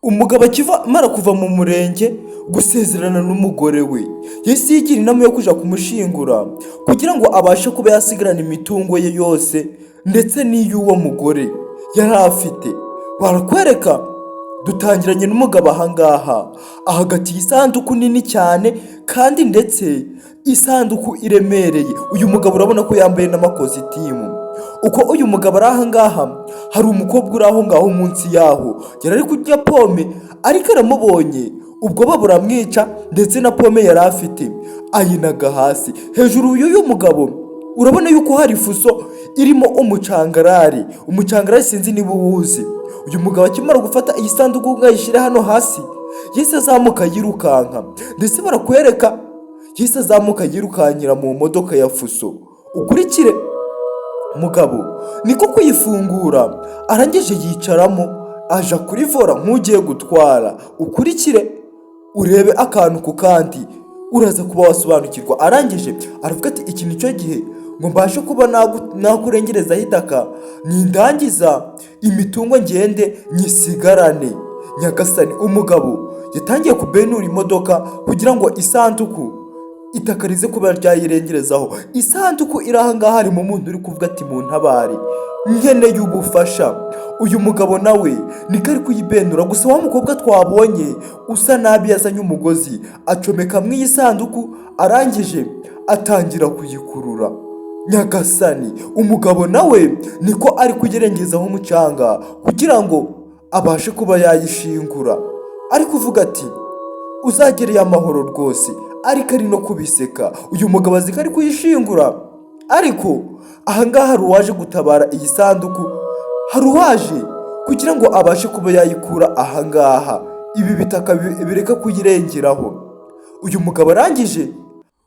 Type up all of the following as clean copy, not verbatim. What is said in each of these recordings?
Umugabo akiva amara kuva mu murenge gusezerana n'umugore we, yahise yigira inama yo kuja kumushingura kugira ngo abashe kuba yasigarana imitungo ye yose ndetse n'iy'uwo mugore yari afite. Barakwereka dutangiranye n'umugabo ahangaha ahagatiye isanduku nini cyane kandi ndetse isanduku iremereye. Uyu mugabo urabona ko yambaye n'amakositimu. Uko uyu mugabo ari ahangaha, hari umukobwa uri aho ngaho munsi yaho yari ari kurya pome, ariko aramubonye ubwoba buramwica, ndetse na pome yari afite ayinaga hasi. Hejuru y'uyu mugabo urabona yuko hari fuso irimo umucangarari. Umucangarari sinzi niba uwuzi. Uyu mugabo akimara gufata iyi sanduku ngo ayishyire hano hasi, yahise azamuka yirukanka, ndetse barakwereka yahise azamuka yirukankira mu modoka ya fuso. Ukurikire, mugabo niko kuyifungura, arangije yicaramo, aja kuri volant nk'ugiye gutwara. Ukurikire urebe akantu ku kandi, uraza kuba wasobanukirwa. Arangije aravuga ati: "Iki nicyo gihe ngo mbashe kuba nakurengerezaho itaka, nindangiza imitungo ngende nyisigarane." Nyagasani, umugabo yatangiye kubenura imodoka kugira ngo isanduku itaka rize kuba ryayirengerezaho. Isanduku iri aha ngaha harimo umuntu uri kuvuga ati: "Muntabare, nkeneye ubufasha." Uyu mugabo nawe niko ari kuyibenura. Gusa wa mukobwa twabonye usa nabi yazanye umugozi acomekamo iyi sanduku, arangije atangira kuyikurura. Nyagasani, umugabo nawe niko ari kugerengezaho umucanga kugira ngo abashe kuba yayishingura. Ari kuvuga ati: "Uzagereye amahoro rwose," ariko ari no kubiseka. Uyu mugabo azi ko ari kuyishingura, ariko ahangaha hari uwaje gutabara iyi sanduku, hari uwaje kugira ngo abashe kuba yayikura ahangaha, ibi bitaka bireka kuyirengeraho. Uyu mugabo arangije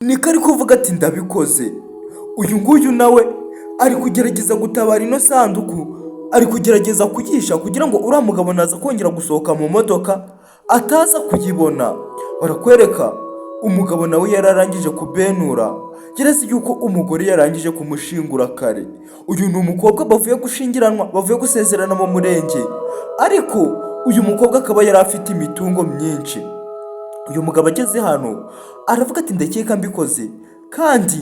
niko ari kuvuga ati: "Ndabikoze." Uyu nguyu nawe ari kugerageza gutabara ino sanduku, ari kugerageza kuyisha kugira ngo uriya mugabo naza kongera gusohoka mu modoka ataza kuyibona. Barakwereka umugabo nawe yararangije kubenura, keretse yuko umugore yarangije kumushingura kare. Uyu ni umukobwa bavuye gushingiranwa, bavuye gusezerana mu murenge, ariko uyu mukobwa akaba yari afite imitungo myinshi. Uyu mugabo ageze hano aravuga ati: "Ndakeka mbikoze, kandi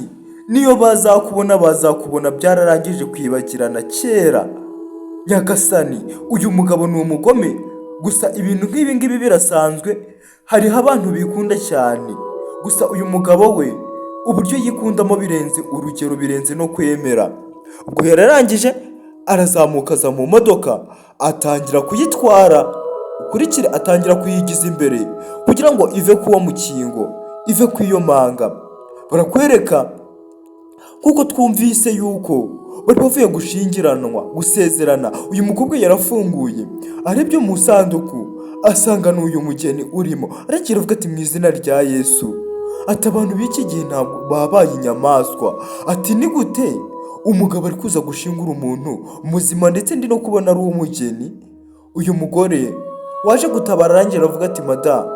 niyo bazakubona bazakubona byararangije kwibagirana kera." Nyagasani, uyu mugabo ni umugome. Gusa ibintu nk'ibi ngibi birasanzwe, hariho abantu bikunda cyane. Gusa uyu mugabo we uburyo yikundamo birenze urugero, birenze no kwemera. Ubwo yararangije arazamuka aza mu modoka, atangira kuyitwara. Ukurikire, atangira kuyigiza imbere kugira ngo ive kuwo mukingo, ive ku iyo manga. Barakwereka kuko twumvise yuko bari bavuye gushingiranwa, gusezerana. Uyu mukobwa yarafunguye, arebye mu isanduku asanga ni uyu mugeni urimo. Aragira avuga ati: "Mu izina rya Yesu," ati: "Abantu b'iki gihe ntabwo babaye inyamaswa." Ati: "Ni gute umugabo ari kuza gushingura umuntu muzima, ndetse ndi no kubona ari uw'umugeni?" Uyu mugore waje gutabara arangira avuga ati: "Madamu,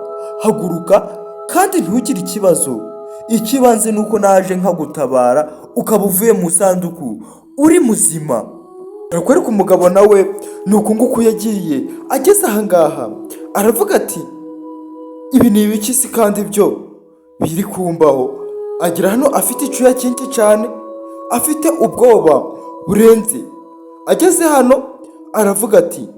haguruka kandi ntugire ikibazo. Ikibanze ni uko naje nkagutabara, ukaba uvuye mu isanduku uri muzima." Barakwereka umugabo nawe ni uku nguku yagiye. Ageze ahangaha aravuga ati: "Ibi ni ibiki si kandi byo biri kumbaho?" Agera hano afite icyuya cyinshi cyane, afite ubwoba burenze. Ageze hano aravuga ati: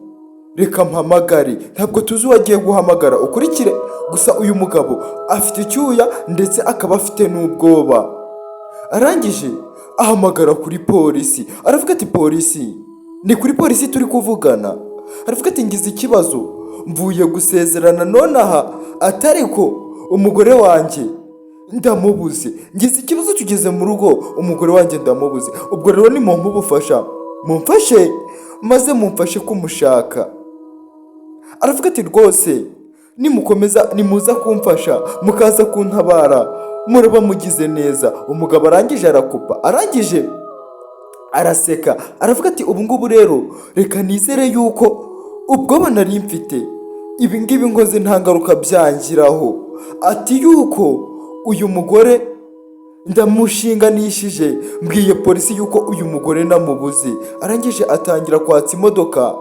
"Reka mpamagare." Ntabwo tuzi uwo agiye guhamagara, ukurikire. Gusa uyu mugabo afite icyuya ndetse akaba afite n'ubwoba. Arangije ahamagara kuri polisi, aravuga ati: "Polisi, ni kuri polisi turi kuvugana." Aravuga ati: "Ngize ikibazo, mvuye gusezerana nonaha, atari ko umugore wanjye ndamubuze. Ngize ikibazo, tugeze mu rugo umugore wanjye ndamubuze. Ubwo rero ni mumpe ubufasha, mumfashe maze mumfashe kumushaka." Aravuga ati: "Rwose nimukomeza nimuza kumfasha mukaza kuntabara muraba mugize neza." Umugabo arangije arakupa, arangije araseka, aravuga ati: "Ubu ngubu rero reka nizere yuko ubwoba nari mfite, ibi ngibi nkoze nta ngaruka byangiraho." Ati yuko uyu mugore ndamushinganishije, mbwiye polisi yuko uyu mugore namubuze. Arangije atangira kwatsa imodoka.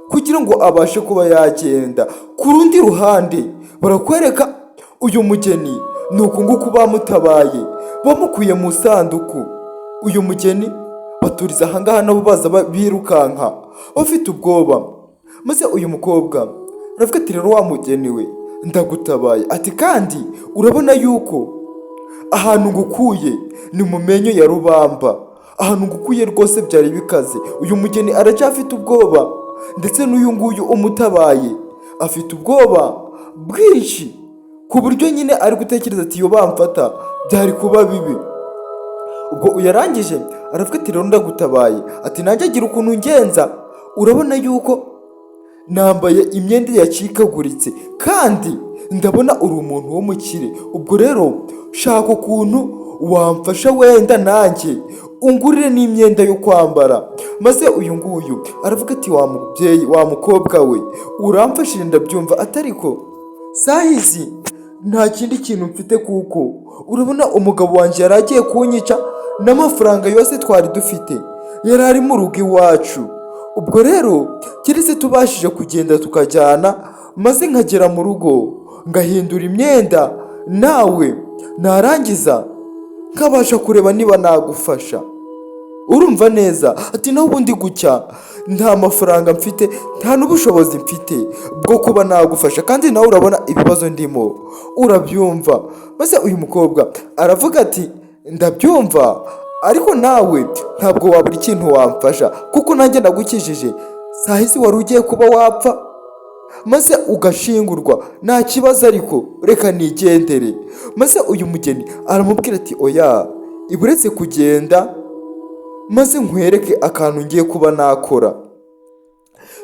kugira ngo abashe kuba yagenda. Ku rundi ruhande barakwereka uyu mugeni ni uku nguku bamutabaye, bamukuye mu isanduku. Uyu mugeni baturiza ahangaha, nabo baza birukanka bafite ubwoba. Maze uyu mukobwa aravuga ati: "Rero wa mugeni we, ndagutabaye." Ati: "Kandi urabona yuko ahantu ngukuye ni mu menyo ya rubamba, ahantu ngukuye rwose byari bikaze." Uyu mugeni aracyafite ubwoba, ndetse n'uyu nguyu umutabaye afite ubwoba bwinshi, ku buryo nyine ari gutekereza ati: "Iyo bamfata byari kuba bibi." Ubwo uyarangije aravuga ati: "Rero ndagutabaye." Ati: "Nanjye agira ukuntu ngenza, urabona yuko nambaye imyenda yacikaguritse, kandi ndabona uri umuntu w'umukire. Ubwo rero shaka ukuntu wamfasha, wenda nanjye ungurire n'imyenda yo kwambara." Maze uyu nguyu aravuga ati: "Wa mubyeyi, wa mukobwa we, uramfashije ndabyumva, atariko sahizi nta kindi kintu mfite, kuko urabona umugabo wanjye yari agiye kunyica, n'amafaranga yose twari dufite yari ari mu rugo iwacu. Ubwo rero keretse tubashije kugenda tukajyana, maze nkagera mu rugo ngahindura imyenda, nawe narangiza nkabasha kureba niba nagufasha, urumva neza." Ati: "Naho ubundi gucya nta mafaranga mfite, nta n'ubushobozi mfite bwo kuba nagufasha, kandi nawe urabona ibibazo ndimo, urabyumva." Maze uyu mukobwa aravuga ati: "Ndabyumva, ariko nawe ntabwo wabura ikintu wamfasha, kuko nanjye ndagukijije. Saa wari ugiye kuba wapfa maze ugashingurwa. Nta kibazo, ariko reka nigendere." Maze uyu mugeni aramubwira ati: "Oya, iburetse kugenda, maze nkwereke akantu ngiye kuba nakora.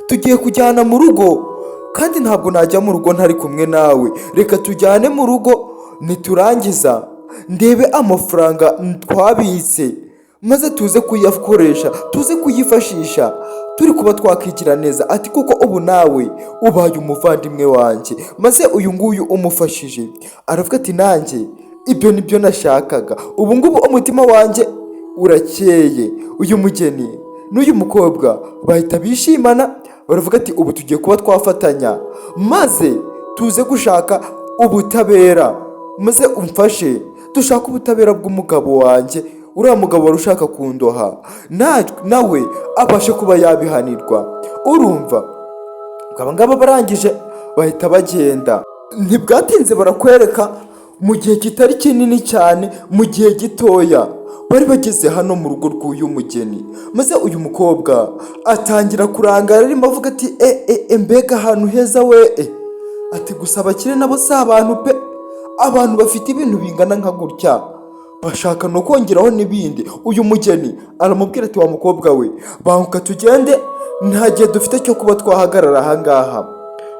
Tugiye kujyana mu rugo, kandi ntabwo najya mu rugo ntari kumwe nawe. Reka tujyane mu rugo, niturangiza ndebe amafaranga twabitse, maze tuze kuyakoresha, tuze kuyifashisha turi kuba twakigira neza." Ati: "Kuko ubu nawe ubaye umuvandimwe wanjye." Maze uyu nguyu umufashije aravuga ati: "Nanjye ibyo nibyo nashakaga, ubu ngubu umutima wanjye urakeye." Uyu mugeni n'uyu mukobwa bahita bishimana, baravuga ati: "Ubu tugiye kuba twafatanya, maze tuze gushaka ubutabera, maze umfashe dushake ubutabera bw'umugabo wanjye. Uriya mugabo wari ushaka kundoha nawe abashe kuba yabihanirwa, urumva." Aba ngaba barangije bahita bagenda. Ntibwatinze barakwereka mu gihe kitari kinini cyane, mu gihe gitoya, bari bageze hano mu rugo rw'uyu mugeni. Maze uyu mukobwa atangira kurangara, arimo avuga ati: "E e e, mbega ahantu heza we!" E ati: "Gusa abakire nabo si abantu pe! Abantu bafite ibintu bingana nka gutya bashaka no kongeraho n'ibindi." Uyu mugeni aramubwira ati: "Wa mukobwa we, banguka tugende, nta gihe dufite cyo kuba twahagarara ahangaha."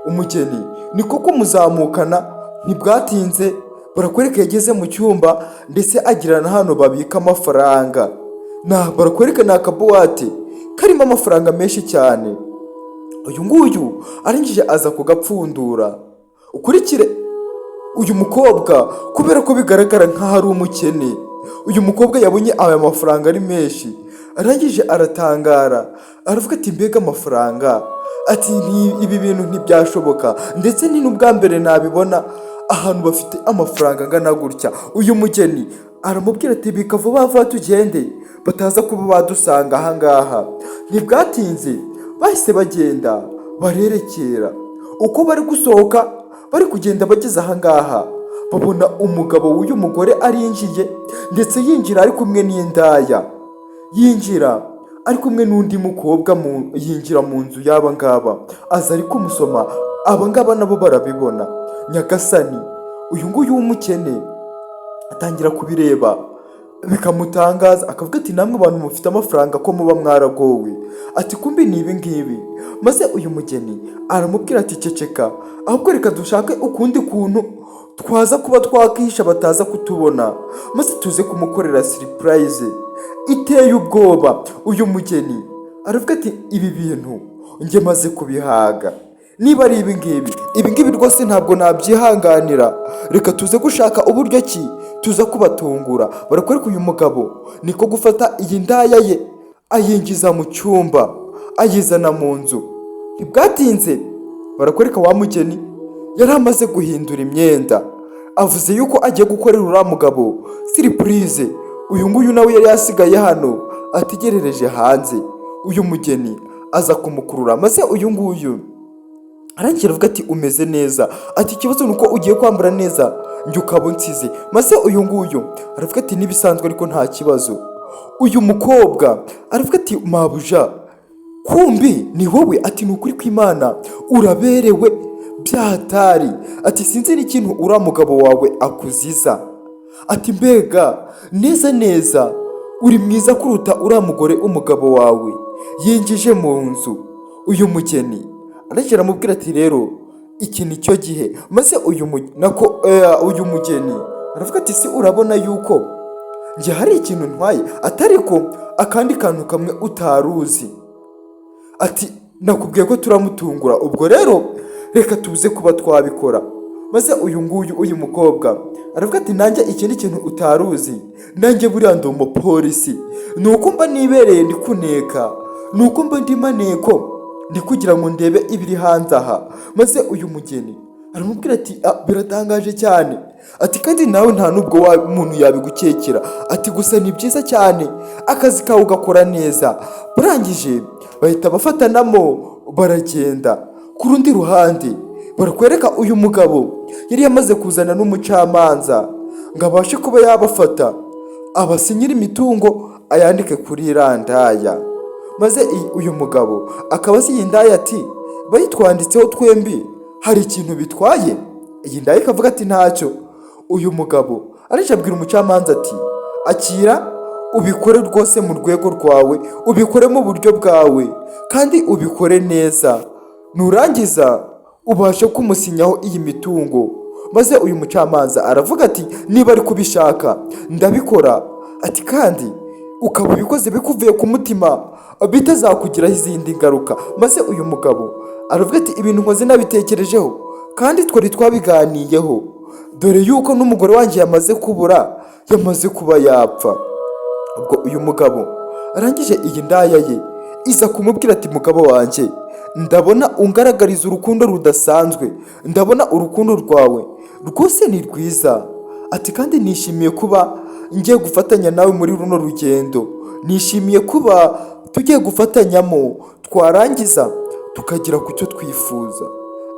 Umugeni niko kumuzamukana. Ntibwatinze barakwereka yageze mu cyumba, ndetse agira na hano babika amafaranga. Na barakwereka ni akabuwate karimo amafaranga menshi cyane. Uyu nguyu arangije aza kugapfundura. Ukurikire uyu mukobwa, kubera ko bigaragara nk'aho ari umukene, uyu mukobwa yabonye aya mafaranga ari menshi, arangije aratangara, aravuga ati: "Mbega amafaranga!" Ati: "Ibi bintu ntibyashoboka, ndetse ni n'ubwa mbere nabibona ahantu bafite amafaranga angana gutya." Uyu mugeni aramubwira ati: "Bika vuba vuba tugende, bataza kuba badusanga ahangaha." Ntibwatinze bahise bagenda barerekera. Uko bari gusohoka, bari kugenda, bageze ahangaha babona umugabo w'uyu mugore arinjiye, ndetse yinjira ari kumwe n'indaya, yinjira ari kumwe n'undi mukobwa, yinjira mu nzu y'aba ngaba, aza ari kumusoma. Aba ngaba nabo barabibona. Nyagasani, uyu nguyu w'umukene atangira kubireba bikamutangaza, akavuga ati: "Namwe abantu mufite amafaranga ko muba mwaragowe?" Ati: "Kumbi ni ibi ngibi." Maze uyu mugeni aramubwira ati: "Ceceka, ahubwo reka dushake ukundi kuntu twaza kuba twakisha bataza kutubona, maze tuze kumukorera surprise iteye ubwoba." Uyu mugeni aravuga ati: "Ibi bintu njye maze kubihaga. Niba ari ibi ngibi, ibi ngibi rwose ntabwo nabyihanganira. Reka tuze gushaka uburyo ki tuza kubatungura." Barakwereka uyu mugabo niko gufata iyi ndaya ye, ayinjiza mu cyumba, ayizana mu nzu. Ntibwatinze, barakwereka wa mugeni yari amaze guhindura imyenda, avuze yuko agiye gukorera uriya mugabo surprise. Uyu nguyu nawe yari yasigaye hano ategerereje hanze. Uyu mugeni aza kumukurura, maze uyu nguyu arangira avuga ati: "Umeze neza." Ati: "Ikibazo ni uko ugiye kwambara neza, njye ukaba unsize." Maze uyu nguyu aravuga ati: "N'ibisanzwe, ariko nta kibazo." Uyu mukobwa aravuga ati: "Mabuja, kumbi ni wowe?" Ati: "Ni ukuri kw'Imana, uraberewe byatari." Ati: "Sinzi n'ikintu uriya mugabo wawe akuziza." Ati: "Mbega neza neza, uri mwiza kuruta uriya mugore umugabo wawe yinjije mu nzu." Uyu mugeni arangije aramubwira ati: "Rero iki ni cyo gihe." Maze uyu nako uyu mugeni aravuga ati: "Si urabona yuko njye hari ikintu ntwaye?" Atari ko akandi kantu kamwe utaruzi. Ati: "Nakubwiye ko turamutungura, ubwo rero reka tuze kuba twabikora." Maze uyu nguyu, uyu mukobwa aravuga ati: "Nanjye ikindi kintu utaruzi, nanjye buriya ndi umupolisi. Ni uko mba nibereye ndi kuneka, ni uko mba ndi maneko, ndi kugira ngo ndebe ibiri hanze aha." Maze uyu mugeni aramubwira ati: "Ah, biratangaje cyane." Ati: "Kandi nawe nta nubwo umuntu yabigukekera." Ati: "Gusa ni byiza cyane, akazi kawe ugakora neza." Barangije bahita bafatanamo baragenda. Ku rundi ruhande barakwereka uyu mugabo yari yamaze kuzana n'umucamanza ngo abashe kuba yabafata, abasinyira imitungo, ayandike kuri iriya ndaya. Maze uyu mugabo akaba azi iyi ndaya, ati: "Bayitwanditseho twembi, hari ikintu bitwaye?" Iyi ndaya ikavuga ati: "Ntacyo." Uyu mugabo arije abwira umucamanza ati: "Akira ubikore rwose mu rwego rwawe, ubikore mu buryo bwawe kandi ubikore neza, nurangiza ubashe kumusinyaho iyi mitungo." Maze uyu mucamanza aravuga ati: "Niba ari kubishaka ndabikora." Ati: "Kandi ukaba ubikoze bikuvuye ku mutima, bitazakugiraho izindi ngaruka." Maze uyu mugabo aravuga ati: "Ibintu nkoze nabitekerejeho kandi twari twabiganiyeho, dore yuko n'umugore wanjye yamaze kubura, yamaze kuba yapfa." Ubwo uyu mugabo arangije, iyi ndaya ye iza kumubwira ati: "Mugabo wanjye, ndabona ungaragariza urukundo rudasanzwe, ndabona urukundo rwawe rwose ni rwiza." Ati: "Kandi nishimiye kuba ngiye gufatanya nawe muri runo rugendo, nishimiye kuba tugiye gufatanyamo, twarangiza tukagera ku cyo twifuza."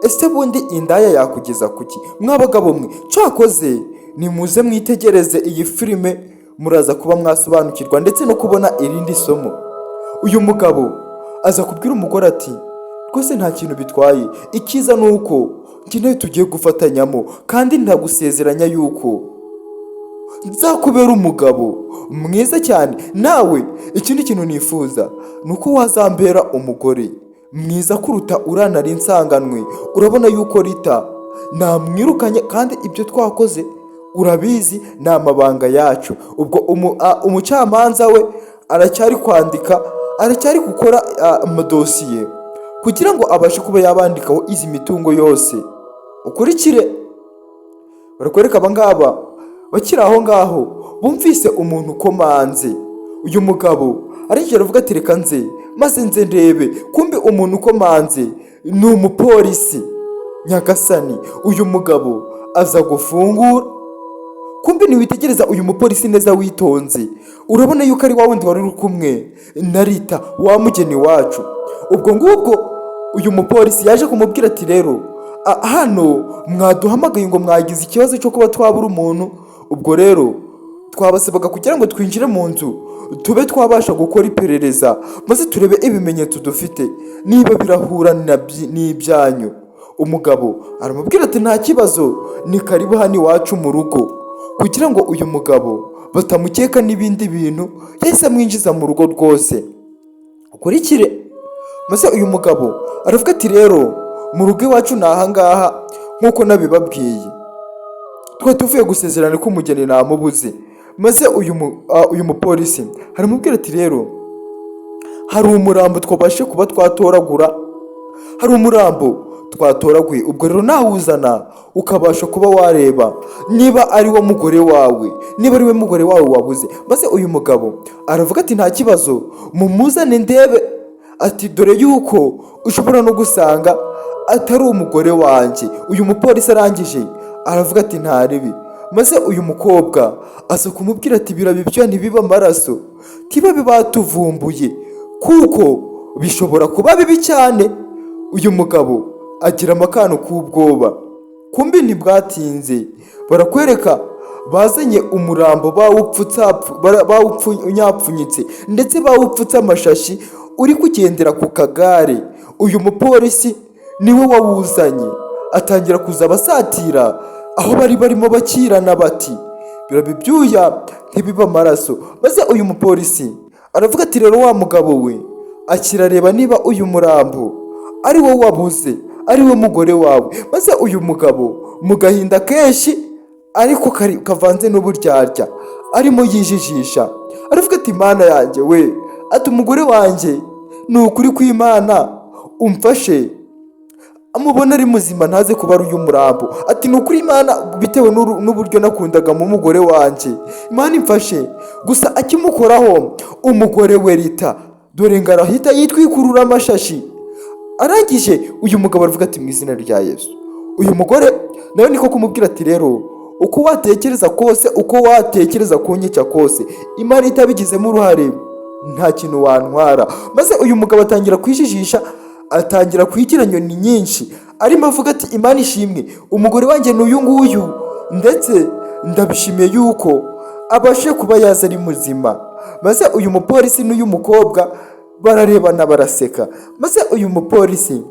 Ese bundi indaya yakugeza kuki? Mwabagabo mwe, cyakoze nimuze mwitegereze iyi filime, muraza kuba mwasobanukirwa ndetse no kubona irindi somo. Uyu mugabo aza kubwira umugore ati: "Rwose nta kintu bitwaye, icyiza ni uko njye nawe tugiye gufatanyamo, kandi ndagusezeranya yuko nzakubera umugabo mwiza cyane. Nawe ikindi kintu nifuza ni uko wazambera umugore mwiza kuruta uranari nsanganwe. Urabona yuko Rita namwirukanye, kandi ibyo twakoze urabizi, ni amabanga yacu." Ubwo umucamanza we aracyari kwandika, aracyari gukora amadosiye kugira ngo abashe kuba yabandikaho izi mitungo yose. Ukurikire, barakwereka abangaba bakiri aho ngaho, bumvise umuntu ukomanze. Uyu mugabo arigera avuga ati: "Reka nze maze nze ndebe." Kumbe umuntu ukomanze ni umupolisi. Nyagasani, uyu mugabo aza gufungura. Kumbe niwitegereza uyu mupolisi neza witonze, urabona yuko ari wa wundi wari uri kumwe na Rita, wa mugeni wacu. Ubwo ngubwo uyu mupolisi yaje kumubwira ati: "Rero hano mwaduhamagaye ngo mwagize ikibazo cyo kuba twabura umuntu. Ubwo rero twabasabaga kugira ngo twinjire mu nzu, tube twabasha gukora iperereza, maze turebe ibimenyetso dufite niba birahura n'ibyanyu." Umugabo aramubwira ati: "Nta kibazo, ni karibu hano iwacu mu rugo." Kugira ngo uyu mugabo batamukeka n'ibindi bintu, yahise amwinjiza mu rugo rwose. Ukurikire, maze uyu mugabo aravuga ati: "Rero mu rugo iwacu ni ahangaha nk'uko nabibabwiye. Twari tuvuye gusezerana ko umugeni namubuze." Maze uyu mupolisi aramubwira ati: "Rero hari umurambo twabashe kuba twatoragura, hari umurambo twatoraguye. Ubwo rero nawuzana ukabasha kuba wareba niba ari wo mugore wawe, niba ari we mugore wawe wabuze." Maze uyu mugabo aravuga ati: "Nta kibazo, mumuzane ndebe." Ati: "Dore yuko ushobora no gusanga atari umugore wanjye." Uyu mupolisi arangije aravuga ati: "Nta ribi." Maze uyu mukobwa aza kumubwira ati: "Biraba ibyo ntibibe amaraso, ntibabe batuvumbuye, kuko bishobora kuba bibi cyane." Uyu mugabo agira amakano k'ubwoba. Kumbi ntibwatinze, barakwereka bazanye umurambo, bawupfunyapfunyitse ndetse bawupfutse amashashi, uri kugendera ku kagare. Uyu mupolisi niwe wawuzanye, atangira kuza abasatira aho bari barimo bakirana, bati: "Biraba ibyuya ntibibe amaraso." Maze uyu mupolisi aravuga ati: "Rero wa mugabo we, akirareba niba uyu murambo ari wo wabuze, ari we mugore wawe." Maze uyu mugabo mu gahinda kenshi ariko kavanze n'uburyarya, arimo yijijisha, aravuga ati: "Imana yanjye we," ati: "umugore wanjye, ni ukuri kw'Imana, umfashe amubona ari muzima, ntaze kuba ari uyu murambo." Ati: "Ni ukuri Imana, bitewe n'uburyo nakundagamo umugore wanjye, Imana imfashe gusa." Akimukoraho, umugore we Rita dore ngo arahita yitwikurura amashashi. Arangije uyu mugabo aravuga ati: "Mu izina rya Yesu." Uyu mugore nawe niko kumubwira ati: "Rero uko watekereza kose, uko watekereza kunyica kose, Imana itabigizemo uruhare nta kintu wantwara." Maze uyu mugabo atangira kwijijisha, atangira kwigira nyoni nyinshi, arimo avuga ati: "Imana ishimwe, umugore wanjye ni uyu nguyu, ndetse ndabishimiye yuko abashe kuba yaza ari muzima." Maze uyu mupolisi n'uyu mukobwa bararebana, baraseka. Maze uyu mupolisi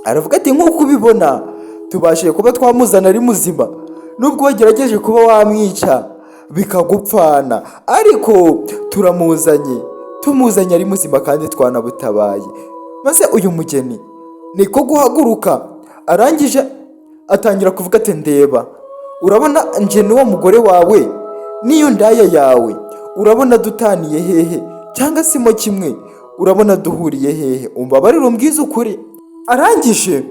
aravuga ati: "Nk'uko ubibona, tubashije kuba twamuzana ari muzima, nubwo wagerageje kuba wamwica bikagupfana, ariko turamuzanye, tumuzanye ari muzima kandi twanabutabaye." Maze uyu mugeni niko guhaguruka, arangije atangira kuvuga ati: "Ndeba, urabona nje n'uwo mugore wawe n'iyo ndaya yawe, urabona dutaniye hehe cyangwa se mo kimwe? Urabona duhuriye hehe? Umbabarire umbwize ukuri." Arangije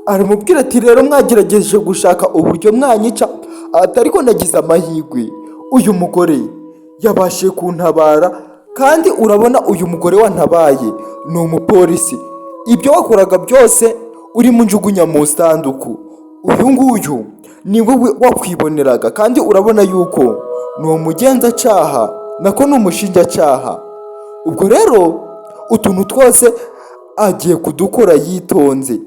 aramubwira ati: "Rero mwagerageje gushaka uburyo mwanyica, ati ariko nagize amahirwe, uyu mugore yabashije kuntabara, kandi urabona uyu mugore wantabaye ni umupolisi. Ibyo wakoraga byose urimo unjugunya mu isanduku, uyu nguyu ni wowe wakwiboneraga, kandi urabona yuko ni umugenzacyaha, nako ni umushinjacyaha. Ubwo rero utuntu twose agiye kudukora yitonze.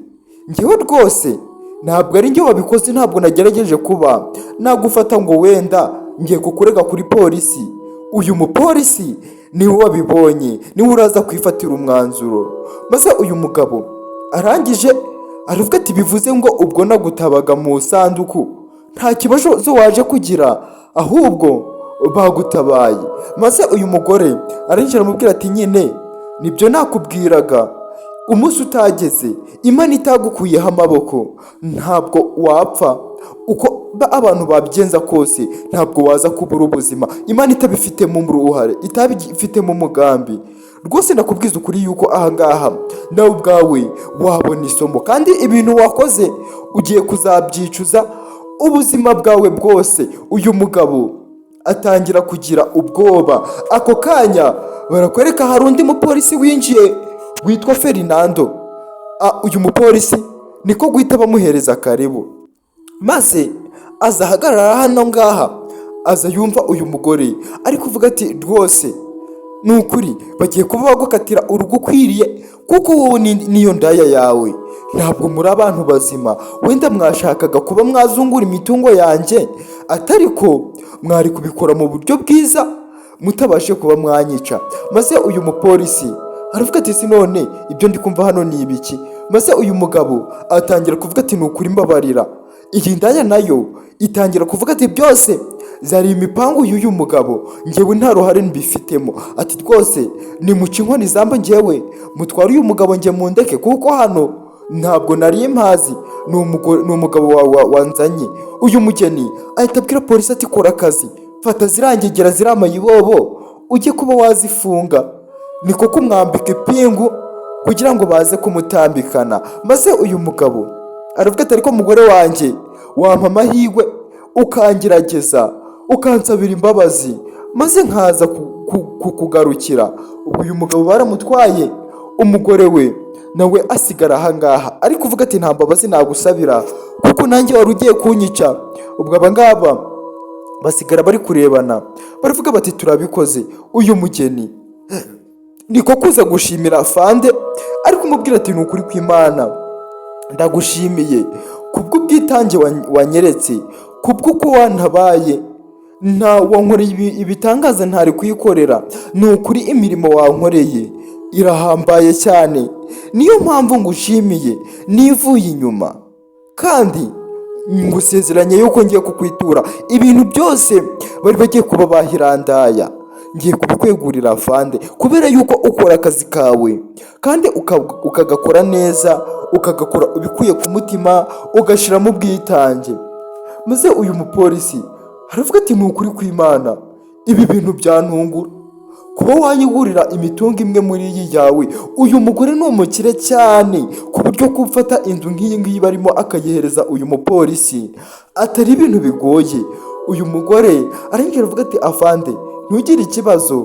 Njyewe rwose ntabwo ari njye wabikoze, ntabwo nagerageje kuba nagufata ngo wenda ngiye kukurega kuri polisi. Uyu mupolisi niwe wabibonye, niwe uraza kwifatira umwanzuro." Maze uyu mugabo arangije aravuga ati: "Bivuze ngo ubwo nagutabaga mu isanduku nta kibazo waje kugira, ahubwo bagutabaye?" Maze uyu mugore arangije aramubwira ati: "Nyine nibyo nakubwiraga, umunsi utageze, Imana itagukuyeho amaboko, ntabwo wapfa. Uko abantu babigenza kose, ntabwo waza kubura ubuzima Imana itabifitemo uruhare, itabifitemo umugambi. Rwose ndakubwiza ukuri yuko ahangaha nawe ubwawe wabona isomo, kandi ibintu wakoze ugiye kuzabyicuza ubuzima bwawe bwose." Uyu mugabo atangira kugira ubwoba. Ako kanya barakwereka hari undi mupolisi winjiye witwa Ferinando. Uyu mupolisi niko guhita bamuhereza karibu, maze aza ahagarara hano ngaha, aza yumva uyu mugore ari kuvuga ati: "Rwose ni ukuri bagiye kuba bagukatira urugukwiriye, kuko wowe n'iyo ndaya yawe ntabwo muri abantu bazima. Wenda mwashakaga kuba mwazungura imitungo yanjye, atari ko mwari kubikora mu buryo bwiza mutabashe kuba mwanyica." Maze uyu mupolisi aravuga ati: "Si none ibyo ndi kumva hano ni ibiki?" Maze uyu mugabo atangira kuvuga ati: "Ni ukuri mbabarira." Iyi ndaya nayo itangira kuvuga ati: "Byose zari imipangu y'uyu mugabo, ngewe nta ruhare mbifitemo." Ati: "Rwose nimuce inkoni zamba, ngewe mutware uyu mugabo, nge mundeke, kuko hano ntabwo nari mpazi, ni umugabo wawe wanzanye." Uyu mugeni ahita abwira polisi ati: "Kora akazi, fata zirangegera ziriya mayibobo ujye kuba wazifunga." Niko kumwambika ipingu kugira ngo baze kumutambikana. Maze uyu mugabo aravuga ati: "Ariko mugore wanjye, wampa amahirwe ukangerageza, ukansabira imbabazi, maze nkaza kukugarukira." Ubu uyu mugabo baramutwaye. Umugore we nawe asigara ahangaha ari kuvuga ati: "Nta mbabazi nagusabira, kuko nanjye wari ugiye kunyica." Ubwo aba ngaba basigara bari kurebana, baravuga bati: "Turabikoze." Uyu mugeni niko kuza gushimira afande, ari kumubwira ati: "Ni ukuri kw'Imana, ndagushimiye kubw'ubwitange wanyeretse, kubw'uko wantabaye, nta wankoreye ibitangaza ntari kuyikorera. Ni ukuri imirimo wankoreye irahambaye cyane, niyo mpamvu ngushimiye nivuye inyuma, kandi ngusezeranye yuko ngiye kukwitura ibintu byose bari bagiye kuba bahirandaya. Ngiye kubikwegurira afande, kubera yuko ukora akazi kawe kandi ukagakora neza, ukagakora ubikuye ku mutima, ugashyiramo ubwitange." Maze uyu mupolisi aravuga ati: "Ni ukuri kw'Imana, ibi bintu byantungura kuba wanyigurira imitungo imwe muri iyi yawe." Uyu mugore ni umukire cyane, ku buryo gufata inzu nk'iyi ngiyi barimo akayihereza uyu mupolisi atari ibintu bigoye. Uyu mugore arengera avuga ati: "Afande, ntugire ikibazo,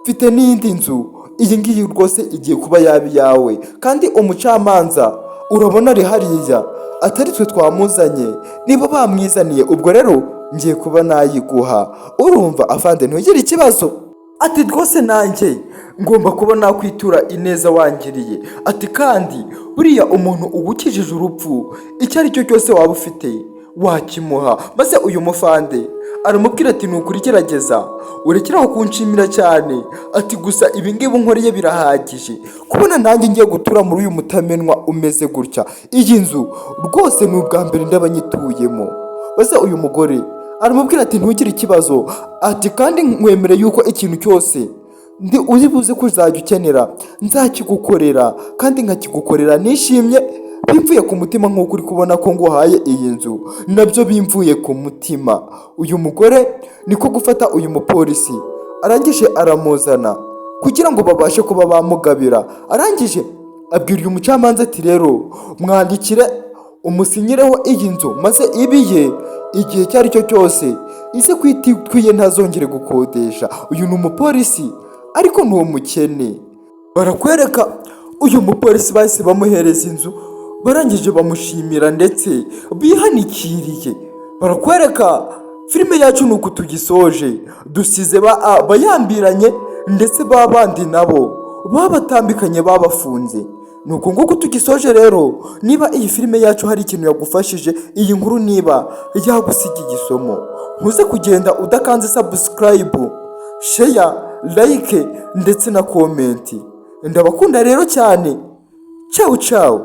mfite n'iyindi nzu. Iyi ngiyi rwose igiye kuba yaba iyawe. Kandi umucamanza urabona ari hariya, atari twe twamuzanye, niba bamwizaniye, ubwo rero ngiye kuba nayiguha. Urumva afande, ntugire ikibazo." Ati: "Rwose nanjye ngomba kuba nakwitura ineza wangiriye." Ati: "Kandi buriya umuntu ugukijije urupfu, icyo ari cyo cyose waba ufite wakimuha." Maze uyu mufande aramubwira ati: "Ni ukuri, gerageza urekeraho kunshimira cyane." Ati: "Gusa ibi ngibi unkoreye birahagije, kubona nanjye ngiye gutura muri uyu mutamenwa umeze gutya. Iyi nzu rwose ni ubwa mbere ndaba nyituyemo." Maze uyu mugore aramubwira ati: "Ntugire ikibazo." Ati: "Kandi nkwemere yuko ikintu cyose ndi uri buze kuzajya ukenera nzakigukorera, kandi nkakigukorera nishimye, bimvuye ku mutima, nk'uko uri kubona ko nguhaye iyi nzu, nabyo bimvuye ku mutima." Uyu mugore niko gufata uyu mupolisi, arangije aramuzana kugira ngo babashe kuba bamugabira. Arangije abwira uyu mucamanza ati: "Rero mwandikire, umusinyireho iyi nzu, maze ibiye igihe icyo ari cyo cyose ize kwitwiye, ntazongere gukodesha." Uyu ni umupolisi ariko ni umukene. Barakwereka uyu mupolisi bahise bamuhereza inzu, barangije bamushimira ndetse bihanikiriye. Barakwereka filime yacu ni uku tugisoje, dusize bayambiranye, ndetse ba bandi nabo babatambikanye, babafunze. Ni uku nguku tugisoje. Rero niba iyi filime yacu hari ikintu yagufashije, iyi nkuru niba yagusiga igisomo, ntuze kugenda udakanze subscribe, share, like ndetse na comment. Ndabakunda rero cyane. Ciao ciao.